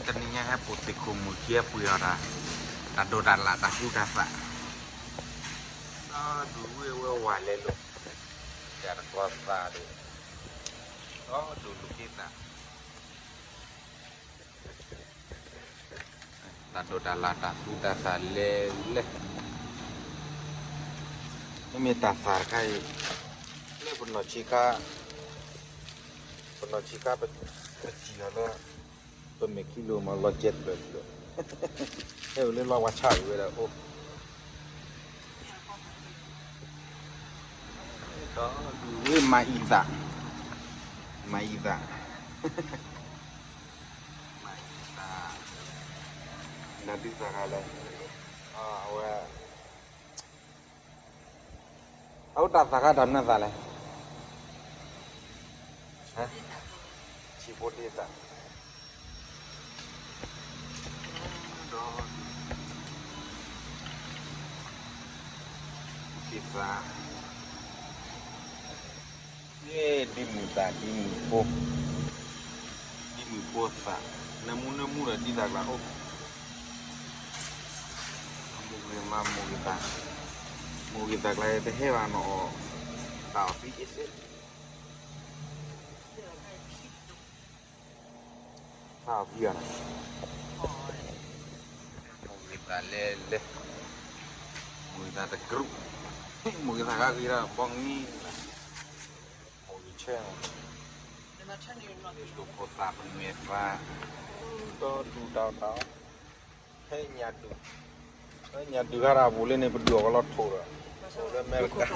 တနံၤညါဟဲပိာ်သ့ၣ်ခိၣ်မုၣ်ခံပှ့ၤအီၤတၢ်, တၢ်ဒိးတၢ်လၣ်တၢ်သူတၢ်သၣ်, ဒီးဒုးဝဲဝဲဝၤလဲၤလိာ်, ယၤတကီသၣ်ဒီး, ဒီးဒိးလိာ်က့ၤသၣ်, တၢ်ဒိးတၢ်လၣ်တၢ်သူတၢ်သၣ်လဲၤလဲၤ, မ့မ့ၢ်တၢ်သၣ်တခါအံၤ, လၢပနီၢ်ဆံးခါ, ပနီၢ်ဆံးခါပစံၣ်အီၤလၢ ပမဲာ်ခံလိာ်မးလီၤကဲတဖျၢၣ်တဖျၢၣ်, ဟဲအိၣ်လၢလီၢ်ဝါဆၣ်ဝံၤဝဲဒၣ်အိၣ်, ဒီးဒုးဝဲမၤအံၤသၣ်, မၤအံၤသၣ်, မၤအံၤသၣ်, နဒုးသၣ်ဂၤလဲၣ်, အဝဲ အအိၣ်တၢ်သၣ်ခါတၢ်မနုၤသၣ်လဲၣ်, ဆံးဖိတ့သၣ်, ဒီး က့ၤသၣ်, ဒ်မုၢ်သၣ်ဒ်မုၢ်ဖိ, ဒ်မုၢ်ဖိသၣ်, နမူနမူဒီးဒ်သၣ်ကျါအိၣ်, မူဂ့ၤမးမူဂ့ၤသၣ်, မူဂ့ၤသၣ်ကျါတဟဲဘၣ်နီၤအီၤ, တၢ်အီၣ်သံအ့စ့ သၣ်အီၣ်သံအီၤနီၤ, မူဂ့ၤသၣ်လဲၤလဲၤ, မူဂ့ၤသၣ်တကရူၢ်, မူဂ့ၤသၣ်ဂၤဂ့ၤဒီးဘီငံ, မူဂ့ၤဆၢ, ဒိၣ်ခိၣ်သၣ်ပမဲာ်သၣ်, ဒီးဒူၣ်တၢ်တၢ်, ဟဲညၣ်ဒုး, ဟဲညၣ်ဒုးခါတၢ်ပူၤလၢန့ၣ် ပဒုးအီၣ်ကလီၤထိၣ်ဒီး, အိၣ်လၢအမဲရကၤ,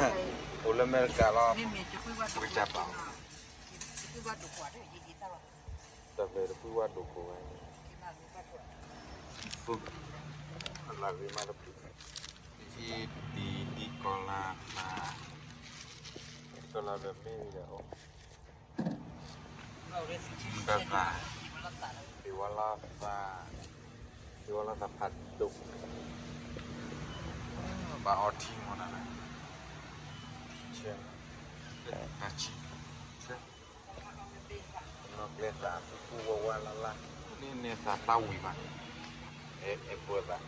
အိၣ်လၢအမဲရကၤလီၤ, ပကစၢ်ပာ် တၢ်ပျဲၢ်တဖုဝါဒိၣ်ခိၣ်ဝဲ, လၢဂ့ၤမးတဖု, ဒ်ဒ်ကီၢ်လါသၣ်, ကီၢ်လါလၢမ့ၢ်ဝံၤဒီးအိၣ်, မုၢ်တၢ်သၣ်, သ့ၣ်ဝါလါသၣ်, သ့ၣ်ဝါလါသၣ်ဖးဒိၣ်, ဘၣ်အီထံမီၢ်နၤ, ထံဆၢ, တၢ်ဆံ, ဆၢ နီၢ်ကျဲသၣ် ဖုဖုဝါဝါလါလါ, န့ၣ်န့ၣ်သၣ်ဖျါဝံၤမး, အဲၣ်ပှဲၤသၣ်,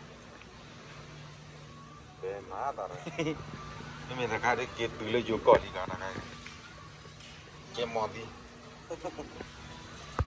ဘဲမၤသး, မ့မ့ၢ်တခါဒ်က့ၤတုၤလၢယိၤကီၢ်လံလီၤတခါ, ကဲမီၢ်သံ,